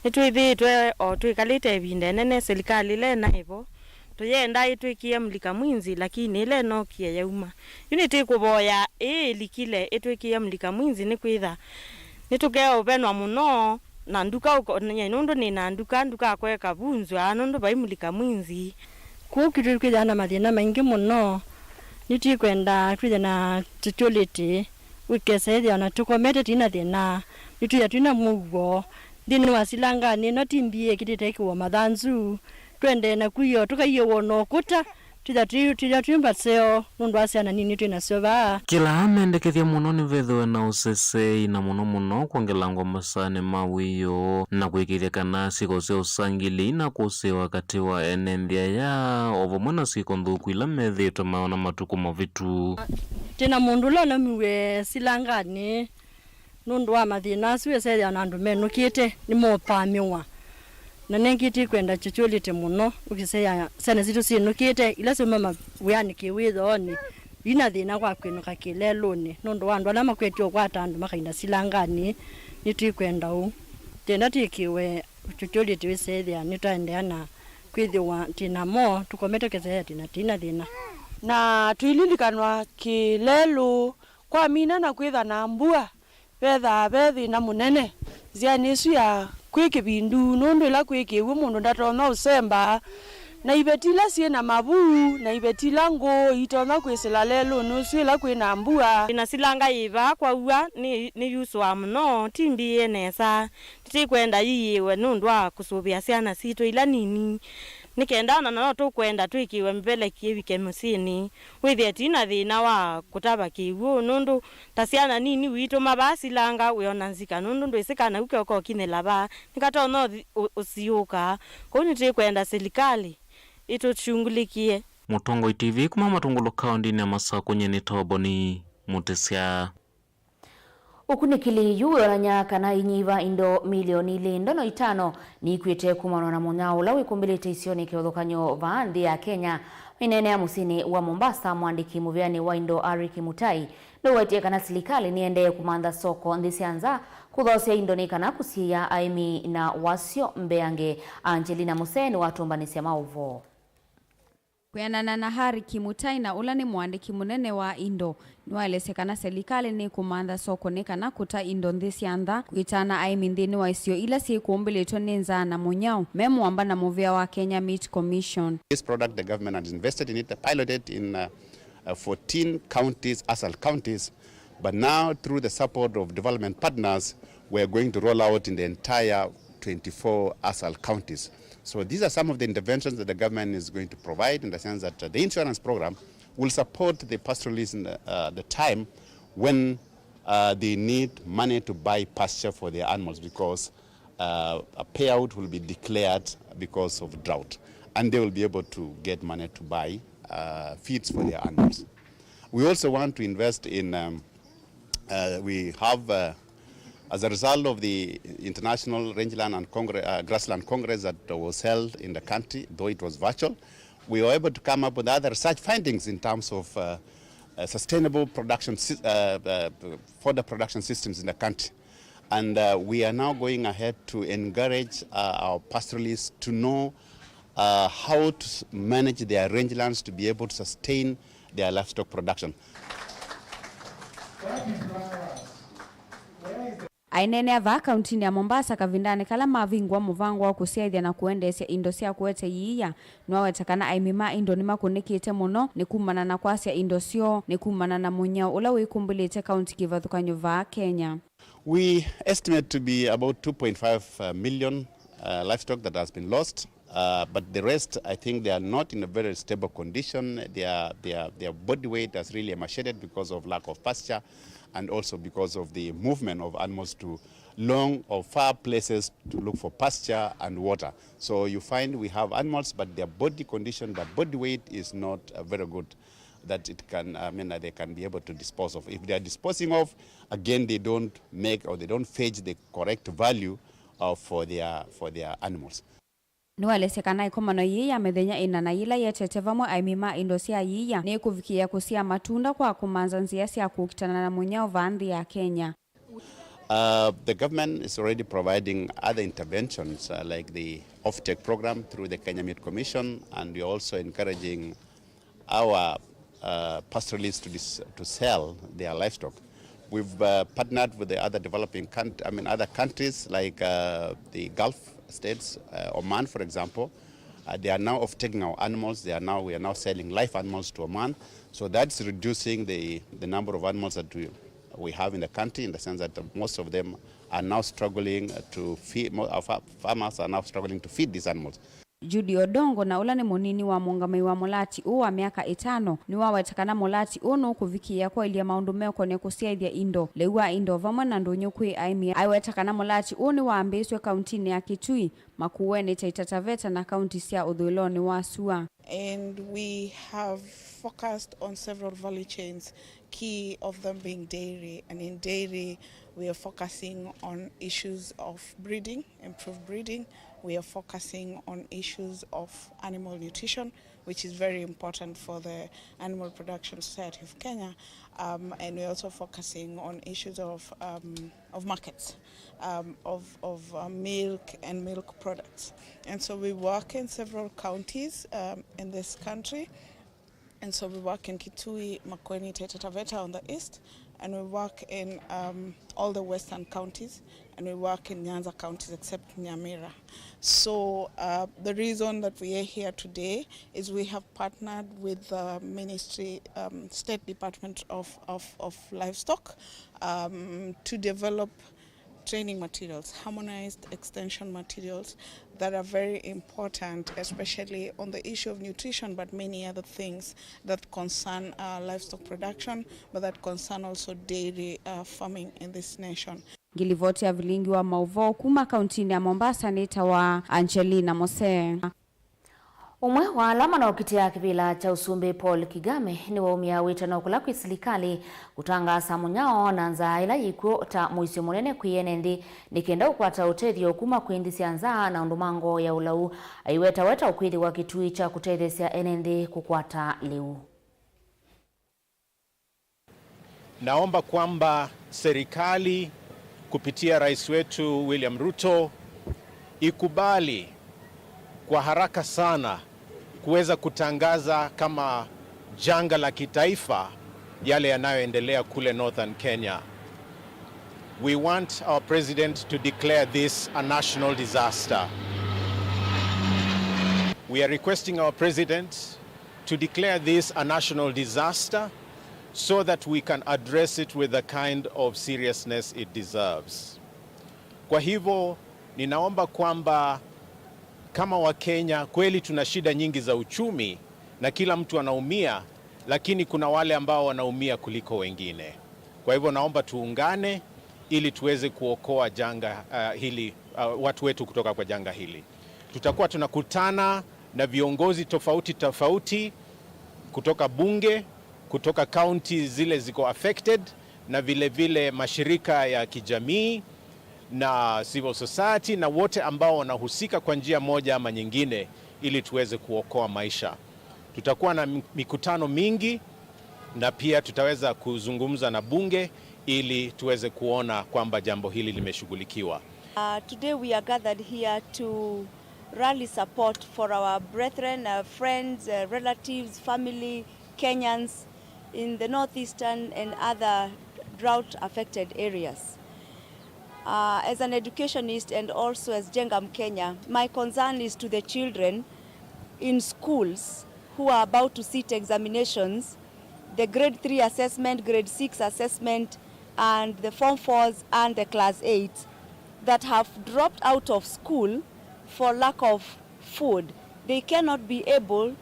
Nĩtwĩthĩĩtwe o twĩkalĩte ĩvinda ĩnene, silikalĩ ĩla ĩnaĩ vo tũyenda ĩtwĩkĩe mlika mwizi, lakini ĩla ĩnokie yauma. Yu nĩtĩkũvoya ĩĩ ĩlikile ĩtwĩkĩe mlika mwizi, nĩkwĩtha nĩtũkeũvenwa mũno. Na nduka ũko-, nyie nũndũ nĩ na nduka, nduka kweka vunzwa nũndũ vai mlika mwizi. Kũu kitũ kwĩthĩawa na mathĩna maingĩ mũno. Nĩtwĩkwenda twĩthĩe na security, ũkesa ĩthĩa ona tũkomete twĩ na thĩna, nĩtwĩthĩa twĩ na mũuo. Nthĩnĩ wa silanganĩ ĩno ti mbia ĩkĩtĩte ĩkĩwa mathanzu, twendee na kwio, tũkaiĩwa na ũkũta, twĩthĩa twĩ, twĩthĩa twĩ mbaseo nũndũ wa syana nini twĩ nasyo vaa. Kĩla mendekethya mũno nĩvethĩwe na ũsesei, na mũno mũno kwongelangwa masaanĩ ma wĩoo, na kũĩkĩĩthya kana syĩko sya ũsangĩlĩi na kũsĩĩwa katĩ wa ene nthĩ aya, o vamwe na syĩko nthũku ila methĩĩtwe mayona matukũ mavĩtu. Twĩ na mũndũ ũla ũnaumiw'e silanganĩ nũndũ wa mathĩna asu, ĩsethĩa na andũ menũkĩte nĩmopamĩwa. Na nĩngĩ tĩkwenda security mũno, ũkĩsea syana sitũ syĩnũkĩte, ila syauma mawĩanĩ kĩwĩthoonĩ, ina thĩna kwa kwĩnũka kĩlelũnĩ nũndũ wa andũ ala makwetye ũkwata andũ makaina silanganĩ. Nĩtwĩkwenda ũu. Tenda twĩkĩwe security wĩsethĩa nĩtwaendeea na kwĩthĩwa twĩ namo, tũkomete ũkĩsethĩa twĩ na, twĩ na thĩna. Na twĩlilikanwa kĩlelũ, kwamina na kwĩtha na mbua, vethaa ve thĩna mũnene nzĩanĩ ĩsu ya kwĩ kĩvindu, nũndũ ĩla kwĩ kĩw'ũ mũndũ ndatonya ũsemba, na iveti ila syĩ na mavu, na iveti ila ngũũ itonya kwĩsĩla lelũnĩ ũsu ĩla kwĩ na mbua. Na silanga yĩ vaa kwaua nĩ, nĩyusũaa mũno, ti mbĩĩe nesa. Nĩtĩkwenda yĩĩwe nũndũ wa kũsũvĩa syana sitũ ila nini. Nĩ kenda o na no tũkwenda twĩkĩwe mĩveleki ĩvike mũsyĩnĩ, wĩthĩe ti na thĩna wa kũtava kĩw'ũ, nũndũ ta syana nini witũ mavaa silanga wĩona nzika, nũndũ ndwĩsĩ kana u keũka ũkinyĩla vaa, nĩ katonya ũthi- ũ- ũsiũka. Kwoou nĩtwĩkwenda silikalĩ ĩtũshungulikie. Mũtongoi T V kuma Matungulu kaũndĩnĩ ya Masakũ, nyie nĩ Toboni Mũtĩsya. Ũkunĩkĩli yu wĩonany'a kana inyiva indo milioni ilĩ ndono itano niikw'ĩte kumana na mũnyao ũla wĩkumbĩlĩte isionĩ kĩvathũkany'o vaa nthĩ ya Kenya. Maineenea mũsyĩnĩ wa Mombasa, mwandĩki mũvĩanĩ wa indo Harry Kimutai nĩwetie kana silikalĩ nĩendee kũmantha soko nthĩ sya nza kũthoosya indo nĩ kana kũsiĩĩa aĩmi na wasyo mbeange. Angelina Musee nĩwatũmbanĩsya maũvoo. Kwĩanana na Harry Kimutai, na ũla nĩ mũandĩki mũnene wa indo, nĩwaelesye kana selikalĩ nĩkũmantha soko nĩ kana kũta indo nthĩ sya nza, kwĩtana aĩmi nthĩnĩ wa isio ila syĩkũmbĩlĩtwe nĩ nzaa na mũnyao me mũamba na mũvĩa wa Kenya Meat Commission. This product, the government has invested in it, piloted in, uh, uh, fourteen counties, ASAL counties, but now through the support of development partners, we are going to roll out in the entire twenty-four ASAL counties. So these are some of the interventions that the government is going to provide, in the sense that, uh, the insurance program will support the pastoralists in the, uh, the time when, uh, they need money to buy pasture for their animals, because, uh, a payout will be declared because of drought, and they will be able to get money to buy, uh, feeds for their animals. We also want to invest in, um, uh, we have, uh, as a result of the International Rangeland and Congre- uh, Grassland Congress that was held in the country, though it was virtual, we were able to come up with other research findings in terms of, uh, uh, sustainable production sy- uh, uh, fodder production systems in the country. And, uh, we are now going ahead to encourage, uh, our pastoralists to know, uh, how to s- manage their rangelands to be able to sustain their livestock production. Aineenea vaa kauntinĩ ya Mombasa kavindanĩ kala mavingũa mũvango wa kũsyaĩthya na kũendeesya indo sya kũete iia, nĩwaweta kana aĩmi ma indo nĩmakũnĩkĩte mũno nĩ kumana na kwasya indo syoo, nĩ kumana na mũnyao ũla wĩkumbĩlĩte kaunti kĩvathũkany'o vaa Kenya. We estimate to be about two point five million, uh, livestock that has been lost, uh, but the rest, I think they are not in a very stable condition. Their, their, their body weight has really emaciated because of lack of pasture and also because of the movement of animals to long or far places to look for pasture and water. So you find we have animals, but their body condition, their body weight is not, uh, very good, that it can, I mean, that they can be able to dispose of. If they are disposing of, again, they don't make or they don't fetch the correct value, uh, for their, for their animals. Nĩwaelesya kana ĩkomano yĩĩ ya mĩthenya ĩna na yĩla yetete vamwe aĩmi ma indo sya iia nĩkũvikĩĩa kũsyaa matunda kwa kũmantha nzĩa sya kũkitana na mũnyao vaa nthĩ ya Kenya. Uh, the government is already providing other interventions, uh, like the offtake program through the Kenya Meat Commission, and we are also encouraging our, uh, pastoralists to dis- to sell their livestock. We've, uh, partnered with the other developing countries, I mean, other countries like, uh, the Gulf states, uh, Oman, for example. Uh, they are now off-taking our animals. They are now, we are now selling live animals to Oman. So that's reducing the, the number of animals that we, we have in the country, in the sense that most of them are now struggling to feed, mo- our fa- farmers are now struggling to feed these animals. Judy Odongo, na ũla nĩ mũnini wa mũũngamĩi wa mũlati ũũ wa myaka ĩtano, nĩwaweta kana mũlati ũũ nũkũvikĩĩa kwaĩlya maũndũ meũkonĩa kũsyaĩthya indo, lĩu wa indo, vamwe na ndũnyũ kwĩ aĩmi. Aiweta kana mũlati ũũ nĩwaambĩĩsw'e kauntinĩ ya Kitui, Makueni, Taita Taveta na kaunti sya ũthũĩlonĩ wa sua. And we have focused on several value chains, key of them being dairy. And in dairy, we are focusing on issues of breeding, improved breeding. We are focusing on issues of animal nutrition, which is very important for the Animal Production Society of Kenya. Um, and we're also focusing on issues of, um, of markets, um, of, of, uh, milk and milk products. And so we work in several counties, um, in this country. And so we work in Kitui, Makueni, Taita Taveta on the east, and we work in, um, all the western counties, and we work in Nyanza counties except Nyamira. So, uh, the reason that we are here today is we have partnered with the ministry, um, State Department of, of, of Livestock, um, to develop training materials, harmonized extension materials that are very important, especially on the issue of nutrition, but many other things that concern uh, livestock production, but that concern also dairy uh, farming in this nation. Ngilivoti ya vilingi wa mauvoo kuma kauntinĩ ya Mombasa nĩtawa Angelina Mose. Ũmwe wa ala manaũkitĩa kĩvĩla kya ũsumbĩ Paul Kagame nĩwaumya wĩtano kũla kwĩ silikalĩ kũtangaasa mũnyao na nzaa ĩla yĩkw'o ta mũisyo mũnene kwĩ ene nthĩ nĩ kenda kũkwata ũtethyo kuma kwĩ nthĩ sya nza na ũndũ ma ngoo ya ũlau aiwetaweta ũkwĩthĩwa kĩtui kya kũtetheesya ene nthĩ kũkwata lĩu. Naomba kwamba serikali kupitia rais wetu William Ruto ikubali kwa haraka sana kuweza kutangaza kama janga la kitaifa yale yanayoendelea kule Northern Kenya. We want our president to declare this a national disaster. We are requesting our president to declare this a national disaster so that we can address it with the kind of seriousness it deserves. Kwa hivyo, ninaomba kwamba kama Wakenya, kweli tuna shida nyingi za uchumi na kila mtu anaumia, lakini kuna wale ambao wanaumia kuliko wengine. Kwa hivyo, naomba tuungane ili tuweze kuokoa janga, uh, hili, uh, watu wetu kutoka kwa janga hili. Tutakuwa tunakutana na viongozi tofauti tofauti kutoka bunge, kutoka county zile ziko affected, na vile vile mashirika ya kijamii na civil society na wote ambao wanahusika kwa njia moja ama nyingine ili tuweze kuokoa maisha. Tutakuwa na mi-, mikutano mingi na pia tutaweza kuzungumza na bunge ili tuweze kuona kwamba jambo hili limeshughulikiwa. Uh, today we are gathered here to rally support for our brethren, uh, friends, uh, relatives, family, Kenyans in the northeastern and other drought-affected areas. Uh, as an educationist and also as Jenga Mkenya, my concern is to the children in schools who are about to sit examinations, the grade three assessment, grade six assessment, and the form fours and the class eights that have dropped out of school for lack of food. They cannot be able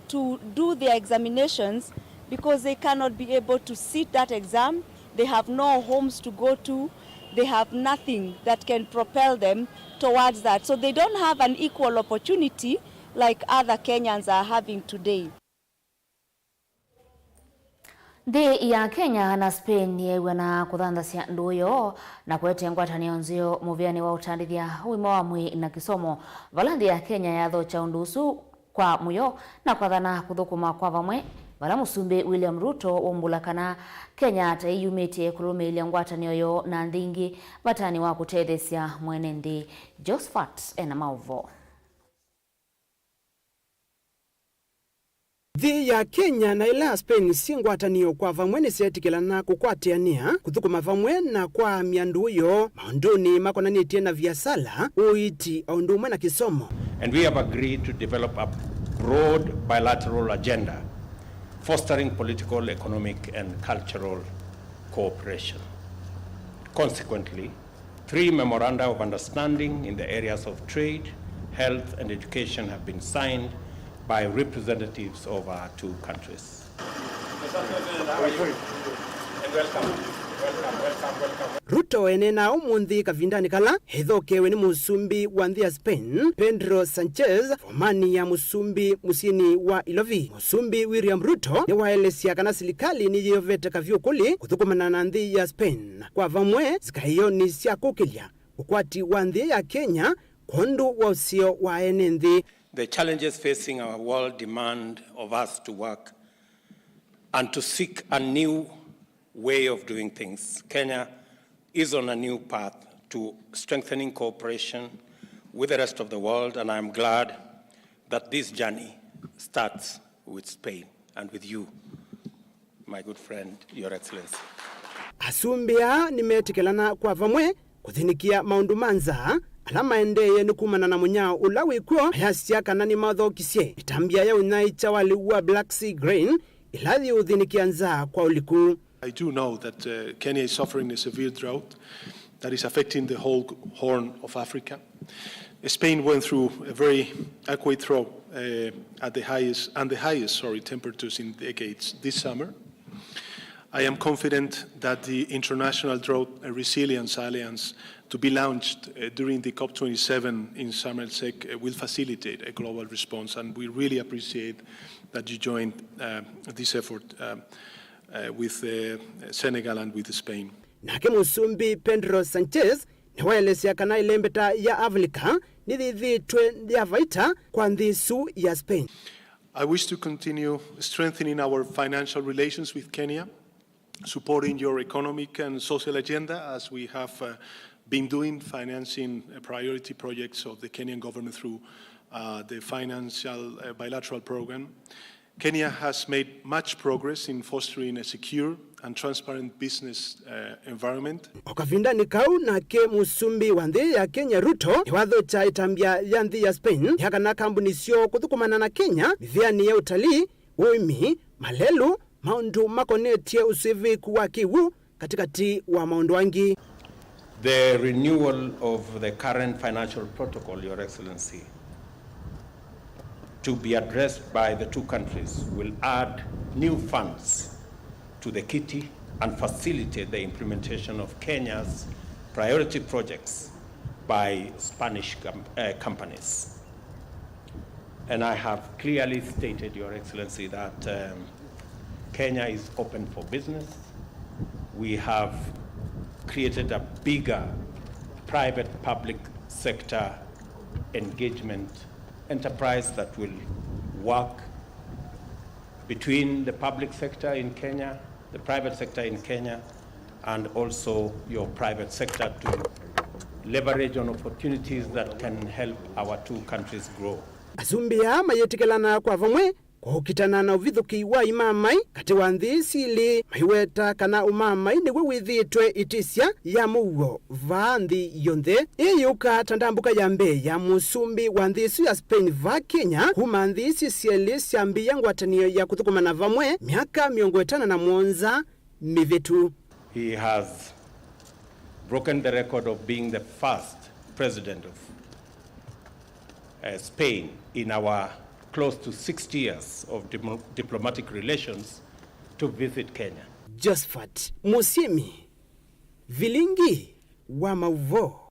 to do their examinations because they cannot be able to sit that exam. They have no homes to go to. They have nothing that can propel them towards that. So they don't have an equal opportunity like other Kenyans are having today. Nthĩ ya Kenya na Spain yeew'ana kũthanthasya ndũũ yoo na kũete ngwatanĩo nzeo mũvĩanĩ wa ũtandĩthya, ũima wa mwĩĩ na kĩsomo, vala nthĩ ya Kenya yathokya ũndũ ũsu kwa mũyo na kwathana kũthũkũma kwa vamwe, vala Mũsumbĩ William Ruto waumbũla kana Kenya ta ĩyumĩtye kũlũlũmĩĩlya ngwatanĩo yoo na nthĩ ingĩ vatanĩ wa kũtetheesya mwene nthĩ. Josephat ena maũvoo. Nthĩ ya Kenya na ĩla ya Spain syĩ ngwatanĩo kwa vamwe nĩsyeetĩkĩlana kũkwatĩanĩa, kũthũkũma vamwe na kwaamya ndũũ yoo maũndũnĩ makonanĩtye na viasala, ũiiti, o ũndũ ũmwe na kĩsomo. And we have agreed to develop a broad bilateral agenda fostering political, economic and cultural cooperation. Consequently, three memoranda of understanding in the areas of trade, health and education have been signed by representatives of our two countries. Ruto eneenaa ũmũnthĩ kavindanĩ kala ethokewe nĩ mũsumbĩ wa nthĩ ya Spain, Pedro Sanchez, fomani ya mũsumbĩ mũsyĩnĩ wa Ilovi. Mũsumbĩ William Ruto nĩwaelesya kana silikalĩ nĩyĩovete kavyũ kũlĩ kũthũkũmana na nthĩ ya Spain kwa vamwe sikaĩonĩ sya kũkĩlya ũkwati wa nthĩ ya Kenya kwondũ wa ũseo wa ene nthĩ. The challenges facing our world demand of us to work and to seek a new way of doing things. Kenya is on a new path to strengthening cooperation with the rest of the world, and I am glad that this journey starts with Spain and with you, my good friend, Your Excellency. Asumbĩ aa nĩmetĩkĩlana kwa vamwe kũthĩnĩkĩa maũndũ ma nzaa ala maendeeye nĩ kumana na mũnyao ũla wĩ kw'o, mayasya kana nĩmathokisye ĩtambya ya ũnyaĩĩkya wa lĩu wa Black Sea Grain ĩla yĩũthĩnĩkĩa nzaa kwa ũliku. I do know that, uh, Kenya is suffering a severe drought. that is affecting the whole Horn of Africa. Spain went through a very adequate drought, uh, at the highest, and the highest, sorry, temperatures in decades this summer. I am confident that the International Drought Resilience Alliance, to be launched, uh, during the COP twenty-seven in Sharm el Sheikh, uh, will facilitate a global response, and we really appreciate that you joined, uh, this effort, uh, uh, with, uh, Senegal and with Spain. Nake Mũsumbĩ Pedro Sanchez nĩwaelesya kana ĩlembeta ya Avilika nĩyĩthĩĩtwe ya vaita kwa nthĩ ĩsu ya Spain. I wish to continue strengthening our financial relations with Kenya, supporting your economic and social agenda, as we have, uh, been doing, financing, uh, priority projects of the Kenyan government through, uh, the financial, uh, bilateral program. Kenya has made much progress in fostering a secure and transparent business, uh, environment. O kavindanĩ kau, nake mũsumbĩ wa nthĩ ya Kenya Ruto nĩwathũkya ĩtambya ya nthĩ ya Spain ya kana kambuni syoo kũthũkũmana na Kenya mĩvĩanĩ ya ũtalii, ũĩmi, malelũ, maũndũ makonetye ũsũvĩĩku wa kĩw'ũ, katĩkatĩ wa maũndũ angĩ. The renewal of the current financial protocol, Your Excellency, to be addressed by the two countries will add new funds to the kitty and facilitate the implementation of Kenya's priority projects by Spanish com-, uh, companies. And I have clearly stated, Your Excellency, that, um, Kenya is open for business. We have created a bigger private-public sector engagement enterprise that will work between the public sector in Kenya, the private sector in Kenya, and also your private sector to leverage on opportunities that can help our two countries grow. Asumbĩ aa mayĩtĩkĩlana kwa vamwe kwa ũkitana na ũvithũkĩi wa imamai katĩ wa nthĩ isi ilĩ, maiweta kana ũmamai nĩw'o wĩthĩĩtwe ĩtĩsya ya mũuo vaa nthĩ yonthe. Ĩĩ yũka ta ndambũka ya mbee ya mũsumbĩ wa nthĩ ĩsu ya Spain vaa Kenya kuma nthĩ isi syelĩ syambĩĩa ngwatanĩo ya kũthũkũmana vamwe myaka mĩongo ĩtano na mũonza mĩvĩtu. He has broken the record of being the first president of, uh, Spain in our close to sixty years of diplo-, diplomatic relations to visit Kenya. Josephat Mũsyĩmi, vilingi wa maũvoo.